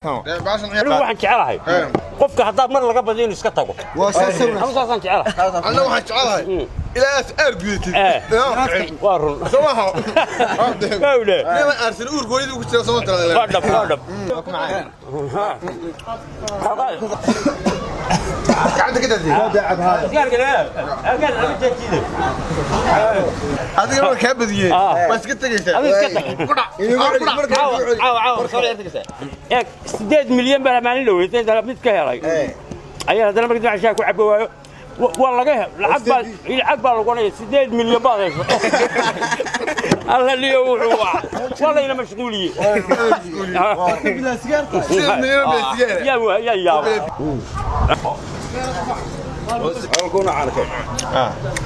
Anigu waxaan jecelahay qofka haddaad mar laga badiyo inuu iska tago. Anigu saasaan jecelahay. Anna waxaan jecelahay ilaa aad aar gudatid. Waa run. Soo maaha? Gawdhe. Nima aarsan uurka hooyadii ku jira soo tala. Waa dhab, waa dhab. Gacanta ka daadiyay. Gaarka laga jeediye. Adiga markaa badiyay waa iska tagaysaa. Adiga iska tag. Caawa, caawa, caawa, soo yartagaysaa. Eeg, 8 milyan baa maalin dhaweysay inta mid ka helay ayaa haddana markii dib cashaa ku cabo waayo. Waa laga hel lacag baa, lacag baa lagu oranaya 8 milyan baad hayso. Alla liyo, wuxuu waa layna mashquuliyey. 8 milyan baa sigaar. Yaa yaa yaaba.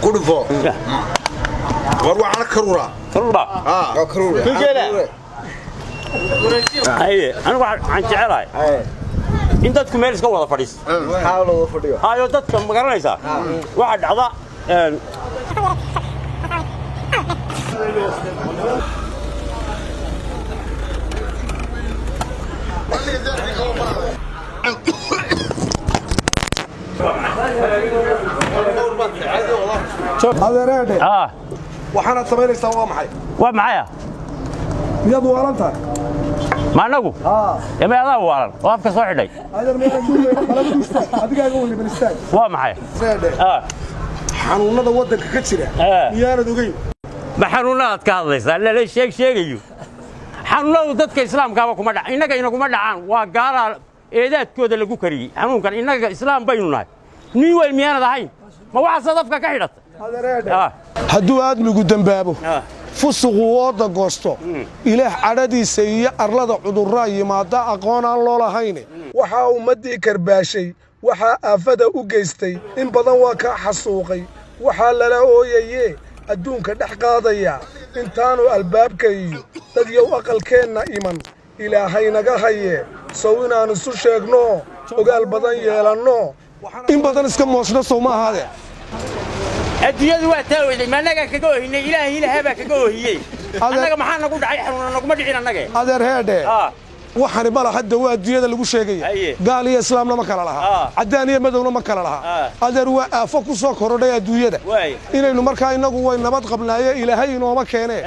Ku dhufo. War waxaan karuura. Karuur baa. Haye, anigu waxaan jecelahay in dadku meel iska wada fadhiisto. Hayo, dadka ma garanaysaa waxaa dhacda Adeereedhe. Ah. Waxaanaad samaynaysaa waa maxay? Waa maxaya? Miyaad waalan tahay? Ma anagu ema adaa waalan oo afka soo xidhay? Adeer, meelaan duugayna qalabadu istaag, adigaaga weliban istaag. Waa maxay? Adeereedhe, xanuunnada waddanka ka jira miyaanad ogeyn? Ma xanuunadaad ka hadlaysaa? Lala sheeg sheegayo xanuunadu dadka islaamkaaba kuma dhac, innaga inaguma dhacaan. Waa gaalaa eedaadkooda lagu kariyey xanuunkan. Innaga islaam baynu nahay. Nin weyn miyaanad ahayn? Ma waxaasaad afka ka xidhatay? Adeereedhe, hadduu aadmigu dembaabo, fusuqu ooda goosto, Ilaah cadhadiisa iyo arlada cudurraa yimaada aqoon aan loo lahayne. Waxaa ummaddii karbaashay, waxaa aafada u geystay, in badan waa kaa xasuuqay, waxaa lala ooyayee adduunka dhex qaadaya intaanu albaabka iyo dadyow aqalkeenna iman. Ilaahay naga haye, sow inaan isu sheegno, ogaal badan yeelanno, in badan iska moosno, sow ma ahaadee? Adduunyadu waa taa oyday. Ma annagaa kaga ohinay? Ilaahay ilaahaa baa kaga ohiyey. Annaga maxaa nagu dhacay? Xanuuna naguma dhicin annage. Adeer heedhe, waxani ma laha dawa adduunyada lagu sheegaya. Gaal iyo islaamna ma kala laha, caddaan iyo madowna ma kala laha. Adeer, waa aafo ku soo korodhay adduunyada. Inaynu markaa innagu way nabad qabnaaye, Ilaahay inooma keenee,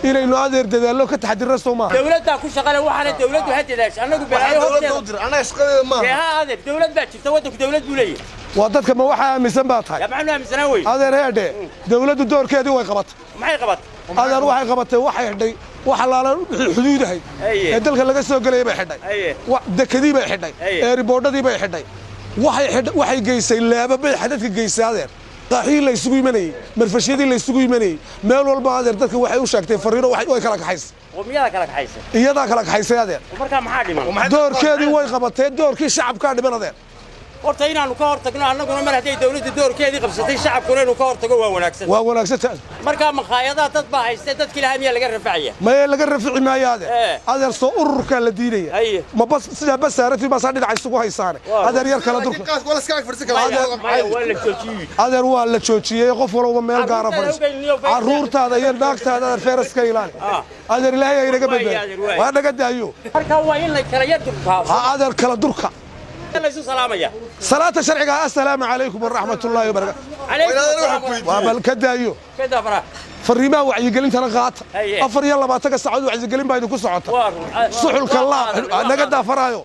inaynu adeer dadaallo ka taxadirna, sow maaha? Dawladdaa ku shaqale waxaana, dawladdu ha dadaasho. Annagu balaayo Dawladda u horteeda dir, annaga shaqadeeda dee maaha. Ha adeer, dawlad baa jirta, waddanku dawlad buu leeyahay. Waa dadka ma waxaa aaminsan baa tahay? Yaa, maxaanu aaminsanaa wey? Adeer heedhe, dawladdu doorkeedii way qabatay. Maxay qabatay? Adeer, waxay qabatay, waxay xidhay wax allaala wixii xuduudahay ee dalka laga soo gelayay bay xidhay. Dekadii bay xidhay. Eeriboodhadii bay xidhay. Waxay xidhay, waxay geysay laaba bay xadadka geysay adeer, qaaxiyii la isugu imanayey, marfashyadii la isugu imanayey, meel walba adeer dadka waxay u sheegtay fariino, way kala kaxaysay. Qowmiyada kala kaxaysa. Iyadaa kala kaxaysay adeer. Markaa maxaa dhiman? Doorkeedii way qabatee, doorkii shacabkaa dhiman adeer. Horta inaanu ka hor tagno annaguna, mar hadday dawladdu doorkeedii qabsatay, shacabkuna inuu ka hor tago waa wanaagsan. Waa wanaagsan. Markaa makhaayadaha dad baa hayste, dadki lahaa miyaa laga rafacaya? Maye, laga rafici maayo adeer. Adeer, soo ururkaa la diidaya. Ma bas sidaa basaaratii baasaa dhinaca isugu haysaane. Adeer, yar kala durka. Qaas wala iska ag fadhiisan kara. Maya, waa la joojiyey. Adeer, waa la joojiyey. Qof walba meel gaara Carruurtaada fadhiiso. hogayniyo fayraska. Carruurtaada iyo naagtaada adeer fayraska ilaali. Adeer, Ilaahay ha inaga Waay, badbaado. adeer, waay. Waa naga daayo. Markaa waa in la kala yar durkaa. Ha adeer, kala durka. Laysu salaamaya. Salaata sharciga, assalaamu calaykum waraxmat ullaahi wabarakaatu. Calaykum Waa inaad asalaam. wax ku Waa bal ka daayo. Kada fara. Fariimaha wacyigelintana qaata. 24-ka saacadood wacyigelin baa idinku socota. Waa run. Suxulka laab naga daafaraayo.